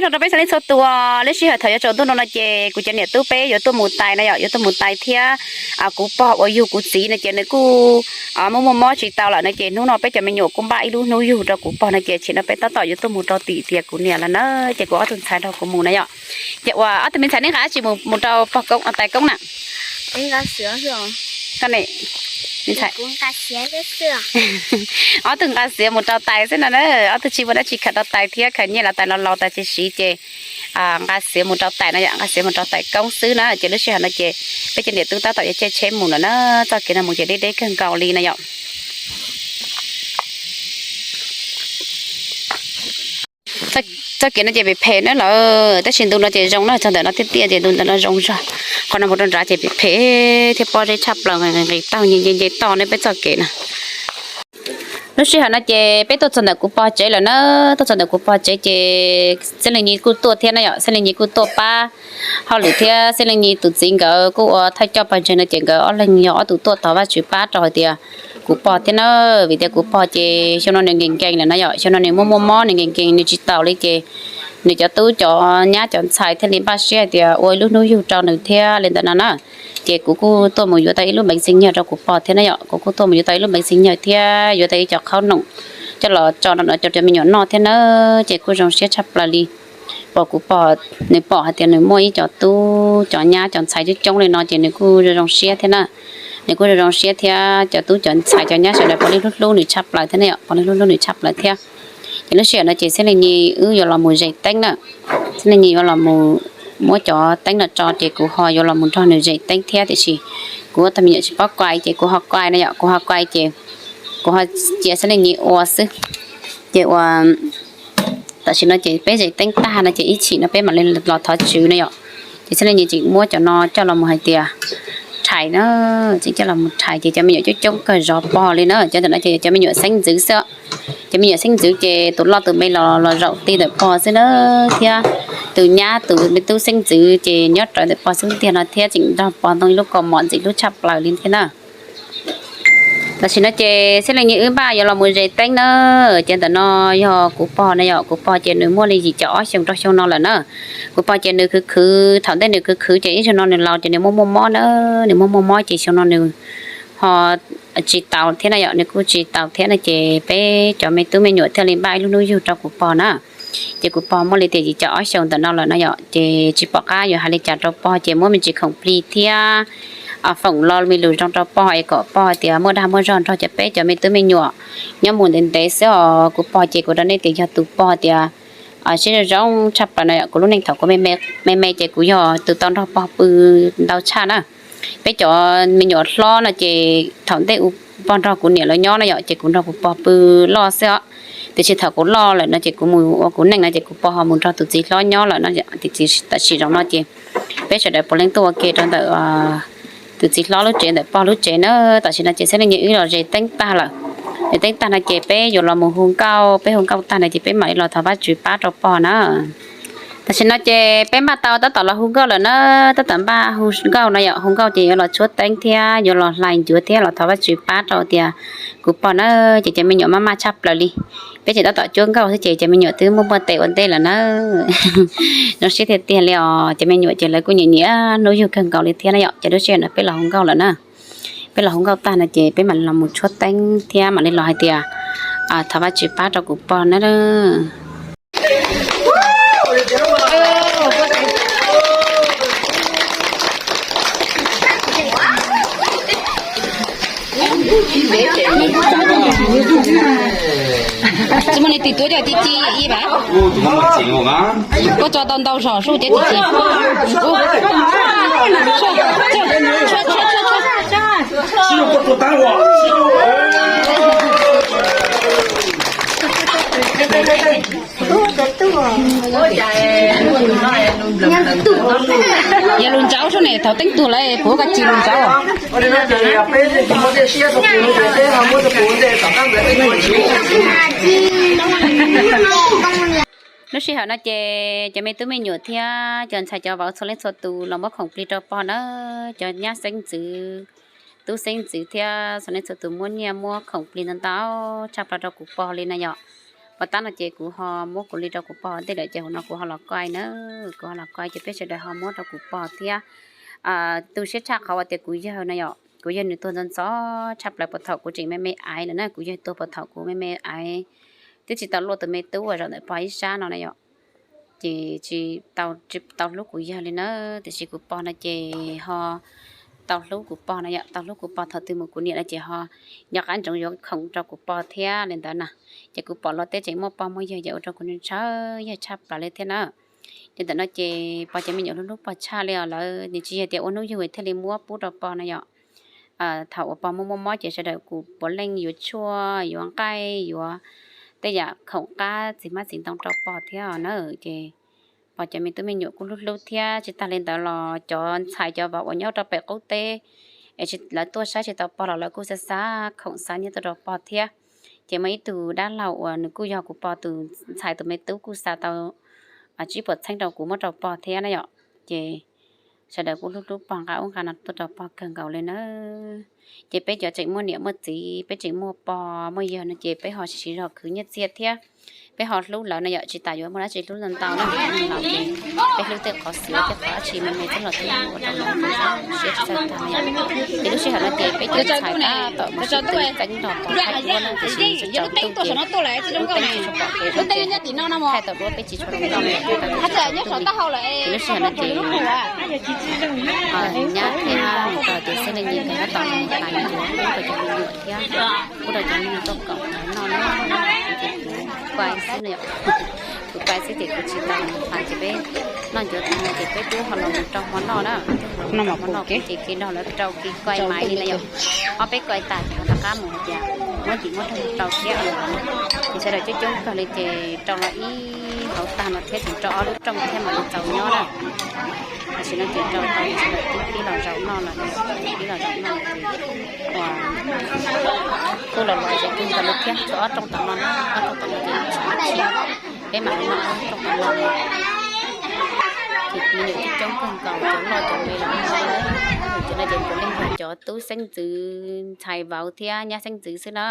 Nyob zoo rau peb txhua leej txhua tus, lub sij hawm thaum yuav tsaus ntuj no no ces kuv cov niam tub peb yuav tuaj mus tais na yom, yuav tuaj mus tais thiab kuv pog uas yug kuv txiv no ces nws kuj muaj muaj mob tsis tau lawm no ces hnub no peb cov me nyuam kuj npaj ib lub hnub yug rau kuv pog no ces tsis no peb tab tom yuav tuaj mus rau tim tias kuv niam lawm na, ces kuv ob tug ntxhais nrog kuv mus na yom. Ces uas ob tug me ntxhais nej nqa dab tsi mus rau pog koob tais koob na? Ob tug nqa xiav mus rau tais xwb no na, ob tug tsis muaj dab tsi khaws rau tais thiab, khaws nyiaj los tais los laus tais tsis siv ces nqa xiav mus rau tais no yom, nqa xiav mus rau tais koob xwb na. Ces lub sij hawm no ces peb cov niam tub tab tom yuav caij tsheb mus lawm na, txoj kev no mus ces deb deb kawg nkaus li na yom. Txoj kev no ces phem phem na lawm, tab sis ntu no ces zoo na, txog ntawm no tiaj tiaj ces ntu ntawm no zoo zog. Qhov no mus rau nrad ces phem phem thiab pob zeb tshaj plaws, nqis taug nce nce toj ne peb txoj kev na. Lub sij hawm no ces peb tuaj txog ntawm kuv pog tsev lawm na, tuaj txog ntawm kuv pog tsev ces Xeeb Leej Nyi kuj tuaj thiab na yom, Xeeb Leej Nyi kuj tuaj pab hauj lwm thiab Xeeb Leej Nyi tus txiv nkawd kuj ua thawj coj pawg ntseeg no ces nkawd ob leeg yog ob tug tuaj thov Vajtswv pab rau hais tias kuv pog thiab na, vim tias kuv pog ces xyoo no nws nkees nkees lawm na yom, xyoo no nws muaj muaj mob nws nkees nkees nws tsis taus li ces nws cov tub cov nyab cov ntxhais thiaj li npaj siab hais tias ua ib lub hnub yug rau nws thiab li ntawd no na. Ces kuv kuj tuaj mus yuav tau ib lub npeev xeem nyawg rau kuv pog thiab na yom, kuv kuj tuaj mus yuav tau ib lub npeev xeem nyawg thiab yuav tau ib co qhaub noom coj los tso rau cov me nyuam noj thiab na. Ces kuj zoo siab tshaj plaws li, pom kuv pog, nws pom hais tias nws muaj ib co tub cov nyab cov ntxhais coob coob li no ces nws kuj zoo zoo siab thiab na. Nws kuj zoo zoo siab thiab cov tub cov ntxhais cov nyab sawv daws puav leej hlub hlub nws tshaj plaws thiab na yom, puav leej hlub hlub nws tshaj plaws thiab. Ces lub sij hawm no ces Xeeb Leej Nyi wb yuav los mus zes teeb na, Xeeb Leej Nyi yuav los mus muab cov teeb no tso ces kuv ho yuav los mus nrog nws zes teeb thiab tiam sis kuv ua tag me nyuam tsis paub kuai ces kuv ho kuai na yom, kuv ho kuai ces kuv ho cia Xeeb Leej Nyi ua xwb. Ces ua tam sim no ces peb zes teeb tag no ces ib chim no peb mam li los thov tswv no yom. Ces Xeeb Leej Nyi tseem muab cov no coj los mus hais tias rhais na, tseem coj los mus rhais ces cov me nyuam coob coob kawg zov pog li na, cov ntawm no ces cov me nyuam xeeb ntxwv xwb. Cov me nyuam xeeb ntxwv ces tus loj tus me los los zaum ti ntawm pog xwb na, thiab tus nyab tus me tub xeeb ntxwv ces nyob rawv ntawm pog xwb tiag no thiab tseem nrog pog ntoo ib lub kaus mom ntxim hlub tshaj plaws li thiab na. Tam sim no ces Xeeb Leej Nyi wb npaj yuav los mus zes teeb na, ces ntawm no yog kuv pog na yom, kuv pog ces nws muaj li yim caum ob xyoos rau xyoo no lawm na. Kuv pog ces nws khwv khwv, thaum ntej nws khwv khwv ces ib xyoo no nws laus ces nws muaj muaj mob na, nws muaj muaj mob ces xyoo no nws ho tsis taus thiab na yom, nws kuj tsis taus thiab no ces peb cov me tub me nyuam thiaj li npaj ib lub hnub yug rau kuv pog na. Ces kuv pog muaj li tias yim caum ob xyoos ntawm no lawm no yom, ces tsis pom qab yuav hais li cas rau pog ces muab me ntsis khoom plig thiab foom lo me lus zoo rau pog es kom pog tias muaj dag muaj zog nrog cov peb cov me tub me nyuam nyob mus ntev ntev xwb os. Kuv pog ces kuv rau nej tias yog tus pog tias siab zoo zoo tshaj plaws no yom. Kuv lub neej thaum kuv me me ces kuv yog tus tau nrog pog pw ntau tshaj na. Peb cov me nyuam hlob no ces thaum ntej pog nrog kuv niam lawv nyob no yom, ces kuv nrog kuv pog pw loj xwb os. Tiam sis thaum kuv loj lawm no ces kuv mus ua kuv neej no ces kuv pog ho mus nrog tus txiv hlob nyob lawm no. Tam sim zoo no ces peb sawv daws puav leej tuaj ua ke rau ntawm tus txiv hlob lub tsev ntawm pog lub tsev na. Tam sim no ces Xeeb Leej Nyi wb los zes teeb tag lawm. Zes teeb tag no ces peb yuav los mus hu nkauj, peb hu nkauj tag no ces peb mam li los thov Vajtswv pab rau pog na. Tam sim no ces peb npaj tau tab tom los hu nkauj lawm na, tab tom npaj hu nkauj no yom, hu nkauj ces yuav los tshuab teeb thiab yuav los hlais ncuav thiab los thov Vajtswv pab rau tias kuv pog na, ces cov me nyuam maj maj tshaj plaws li. Peb tseem tab tom cuab nkauj xwb ces cov me nyuam twb muaj muaj tes ua ntej lawm na. Zoo siab tiag tiag li os, cov me nyuam ces lawv kuj nyiam nyiam hnub yug kawg nkaus li thiab na yom, ces lub sij hawm no peb los hu nkauj lawm na. Peb los hu nkauj tag no ces peb mam li los mus tshuab teeb thiab mam li los hais tias thov Vajtswv pab rau kuv pog na. Tsis muaj leej twg tuav cov ci ci ib vas. Koj tso tau ntau zog sub cov ci ci. Yog lus ntsauv sub ne, thaum teeb tug lawm puav koj ci lus ntsauv. Lub sij hawm no ces cov me tub me nyuam thiab cov ntxhais cov vauv txhua leej txhua tus los muab khoom plig rau pog na. Cov nyab xeeb ntxwv, tub xeeb ntxwv thiab txhua leej txhua tus muab nyiaj muab khoom plig ntau ntau tshaj plaws rau kuv pog li na yom. Pov tab no ces kuv ho muab kuv li rau kuv pog ntej lawm ces hauv no kuv ho los koj na, kuv ho los koj ces peb sawv daws ho muab rau kuv pog thiab. Tu siab tshaj qhov uas tias kuv yawg no yom, kuv yawg nws tuag ntxov ntxov tshaj plaws puag thaum kuv tseem me me aiv lawm na, kuv yawg tuag puag thaum kuv me me aiv, twb tsis tau luaj tus me tub uas zaum ntawm pog ib sab no na yom. Ces tsis tau, tsis tau hlub kuv yawg li na, tiam sis kuv pog no ces ho tau hlub kuv pog no yom, tau hlub kuv pog thaum twg mus kuv niam no ces ho nco qab ntsoov yuav khoom rau kuv pog thiab li ntawd na. Ces kuv pom los tej tseem muaj pog muaj yawg ces ua rau kuv ntshaw yawg tshaj plaws li thiab na. Li ntawm no ces pog cov me nyuam hlub hlub pog tshaj li os, lawv nws tsis yog tias ua hnub yug thiaj li muab pub rau pog no yom. Thaum uas pog muaj muaj mob ces sawv daws kuj puav leej yuav tshuaj, yuav nqaij, yuav tej yam khoom qab txiv hmab txiv ntoo rau pog thiab os na. Ces pog cov me tub me nyuam kuj hlub hlub thiab. Tsis tag li ntawd los cov ntxhais cov vauv uas nyob rau pem qub teb es lawv tuaj saib tsis tau pog los lawv kuj xa xa khoom xa nyiaj tuaj rau pog thiab. Ces muaj ib tug dab laug uas nws kuj yog kuv pog tus ntxhais tus me tub kuj xa tau tsib puas txheeb rau kuv muab rau pog thiab na yom. Ces sawv daws kuj hlub hlub pog, nqa ub nqa no tuaj rau pog kawg nkaus li na. Ces peb cov tseem muaj niam muaj txiv, peb tseem muaj pog muaj yawg no ces peb ho siv zog khwv nyiaj txiag thiab. Peb ho hlub lawv no yom, tsis tas yuav muaj dab tsi hlub ntau ntau na, ces peb hlub tej qhov xiav tej qhov dab tsi me me xwb los twb ua rau lawv siab tsis txawj tag li. Ces lub sij hawm no ces peb cov ntxhais tab tom mus sib tw txeeb nrog pog thaij duab na, tiam sis tsaus ntuj ces lub teeb tsis tshua pom kev zoo ces thaij tau duab peb tsis tshua zoo noj li, tsaus ntuj li. Ces lub sij hawm no ces nyab thiab niam tais tias xeb leej yim nkawd tab tom mus hlais ncuav pub rau cov me nyuam thiab pub rau cov me nyuam tuaj koom ntawd noj na. Ces kuv kuaj xwb no yom, kuv kuaj xwb ces kuv tsis tau hlais ces peb noj ncuav tag no ces peb twb ho los mus rau hmo noj na, rau hmo noj ces kev nrog lawv rau kev kuaj mas li na yom. Ob peb kuaj tas ces ho rov qab mus hais tias muab ntim muab rau thiab. Ces sawv daws coob coob kawg li ces rau los ib hauv tag no thiab ces rau ob lub rooj thiab mam li txaus nyob na. Tam sim no ces rau tau ces sawv daws twb pib los zaum noj lawm, pib los zaum noj lawm ces kuj los los ces kuj nkaus li thiab, tshuav ob rooj tom no, ob rooj tom no ces tsis, peb mam li noj ob rooj tom no. Ces me nyuam coob coob kawg nkaus, cov loj cov me los noj. Cov no ces puav leej yog cov tub xeeb ntxwv, ntxhais vauv thiab nyab xeeb ntxwv xwb na.